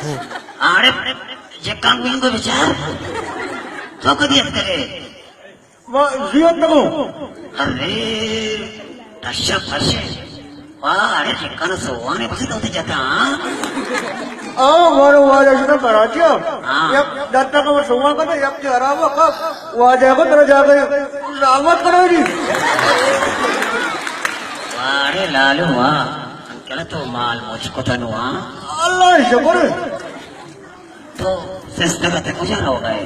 آڑے جکان گوینگو بچار۔ تو کدی اتکگے؟ ما زیت نگو۔ ارے، تشا پرشے۔ واہ، اڑے ٹھکانہ سوہانے بزی تو تے جتا، ہاں؟ آ، مارو واجہ شتا کراچی۔ ہاں۔ یک دتا کا سوہان کا، یک جی خراب کا۔ واجہ کو ترا جا کے رحمت کرو جی۔ واہ، اڑے لالو، واہ۔ انکل تو مال مچ کو تنو، ہاں؟ اللہ شکر۔ تو سسٹر تے کجا رو گئے؟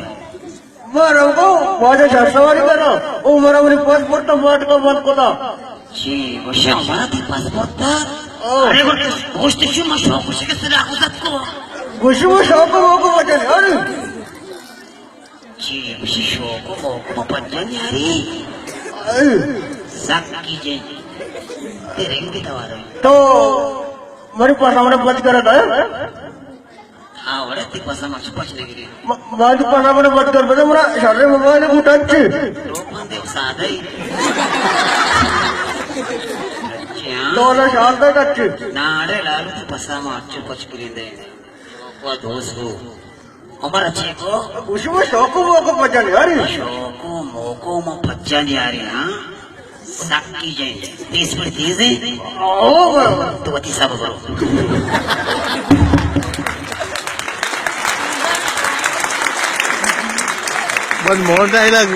ما روگو واجہ شاہ سواری کرا، او مرا منی پاسپورٹ تو ماٹ کا بند کتا۔ چی گوشی، مرا تی پاسپورٹ تا؟ او۔ ارے گوشت، گوشت شو ما شوق شکست لاکو زد کو۔ گوشی ما شوق موقع وجہ نے، ارے۔ چی گوشی، شوق موقع ما پجن یاری۔ اے۔ سک کی جے۔ تیرے انگی توارے۔ تو منی پاسا منی بند کرا تھا۔ ہاں، وڑے تی پسا مچ پچ نگری۔ ما، ما تی پسا منا مت کر، بلے منا شر موبائل کو ٹچ۔ تو بندے سادہ ہی۔ جی ہاں۔ تو نہ شانتا ٹچ۔ ناڑے لالو تی پسا مچ پچ کری دے۔ کو دوست کو۔ عمر اچھی کو۔ اسی میں شوق کو موقع پچا نہیں، ارے۔ شوق کو موقع ما پچا نہیں آ رہے، ہاں۔ سکی جائیں، تیز پر تیز ہے۔ او برو۔ تو وتی سب برو۔ بس مور ڈائلاگ۔